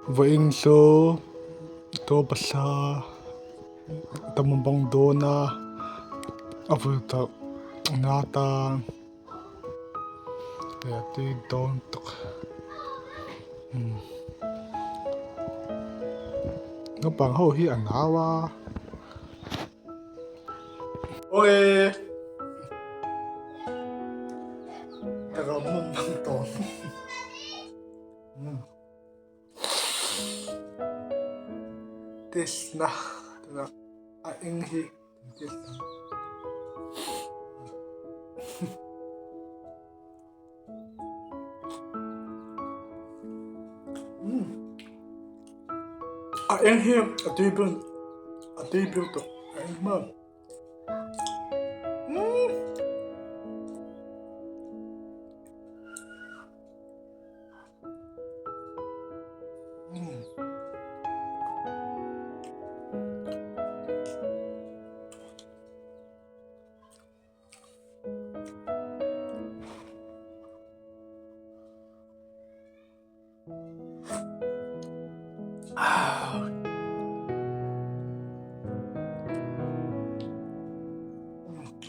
Vawiin chu tawpasa tam a bang dawn a a vul tawh na tan leh a tui dawn tak naupang ho hi an hau a. Aw ka mumang tawh. Test na tunah a eng hi kan test ang. A eng hi a tui ber a tui ber tawh a eng hma.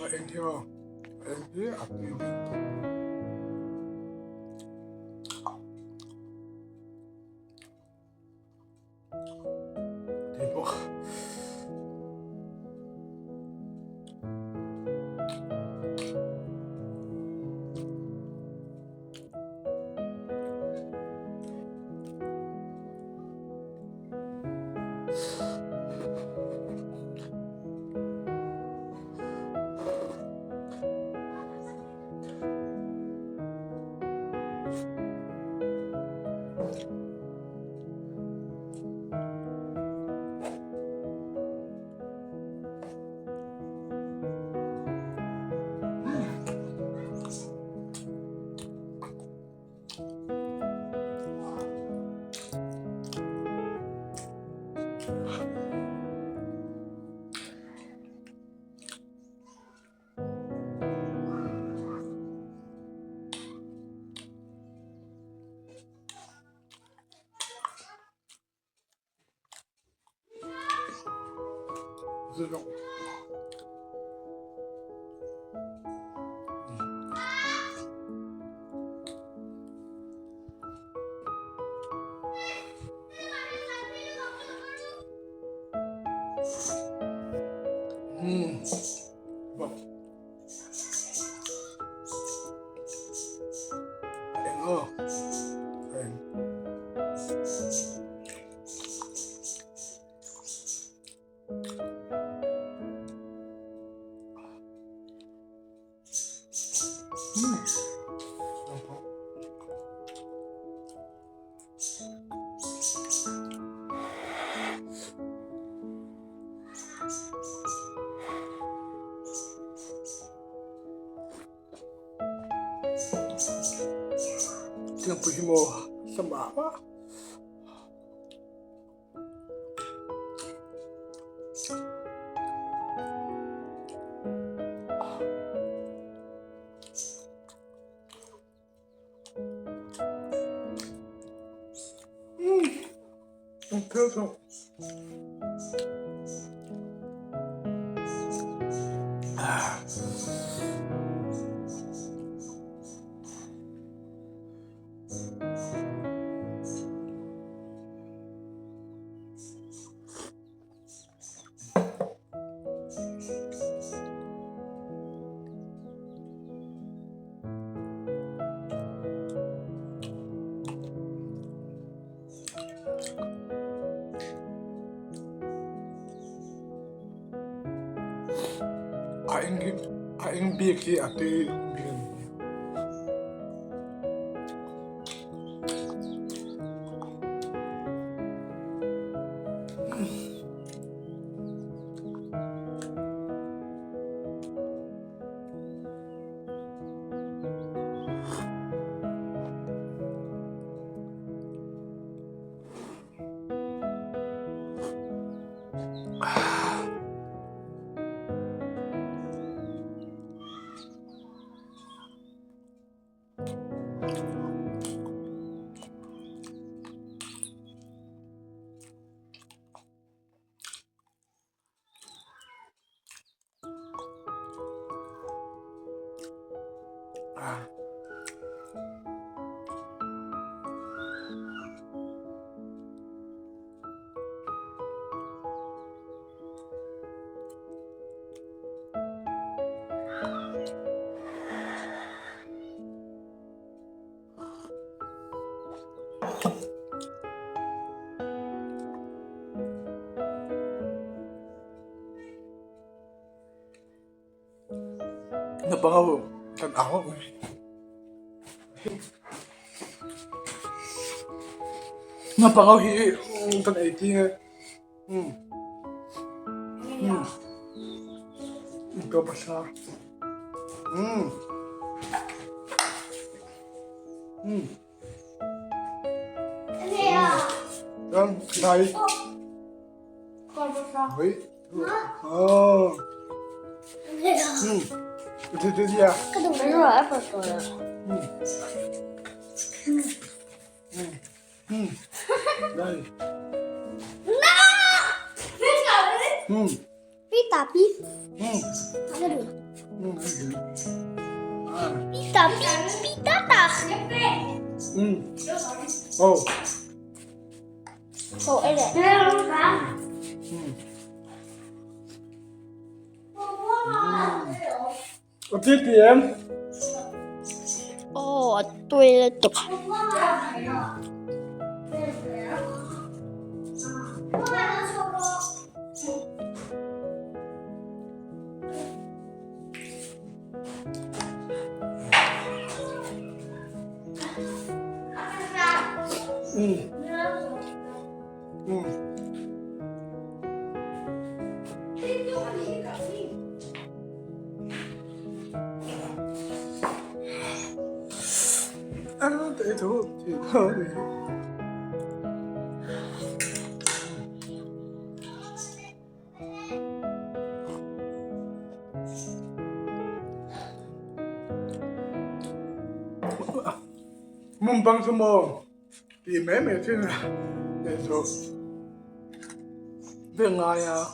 A eng hi aw a eng hi a tui bik tawp. Tui bawk. Eng aw eng. Thingpui hi maw sa mah mah. A eng hi a eng bik hi a tui bik a ni. Naupang ho kan ang hlauh mai. Naupang ho hi kan ei tir e. Umm. Umm. Ka pasa. Umm. Umm. Vâng, đây. Ui. Oh. Ừ. Cái gì à? Cái đồ này rồi, rồi. Ừ. Ừ. Ừ. Đây. Ừ. Pita pi. Ừ. Cái đồ. Ừ. À. Pita pi pita ta. Ừ. Oh. 好一点。Ừ. Có tiếc gì em? 哦，对了，对。 Ừ. Ừ. À, để thú thì thôi. Mumbai chu maw tih mai mai thin a leh zawh vel ngai a.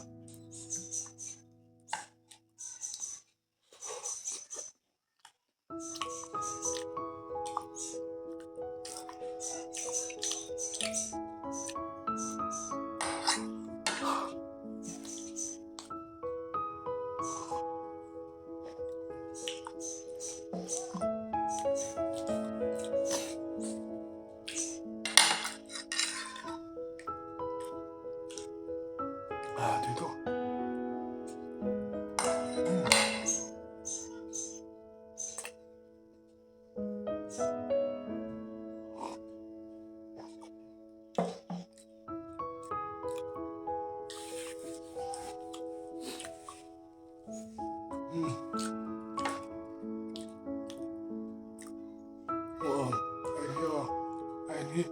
Ah, tui tawh. Aw a hi aw a en hi.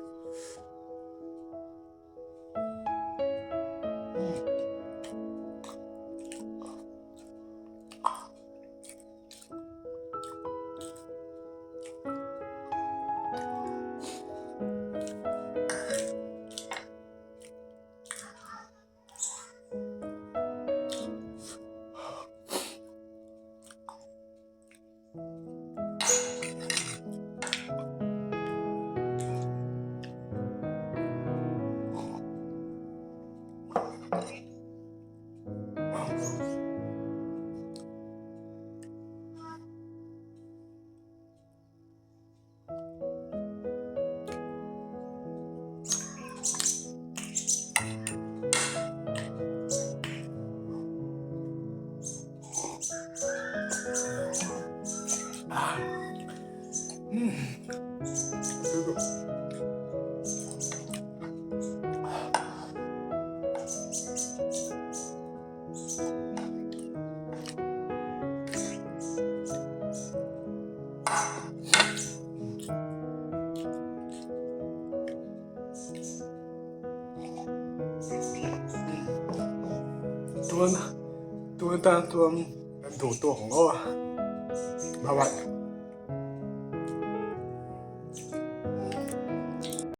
Chuan tun atan chuan kan duh tawk ang aw a bye bye.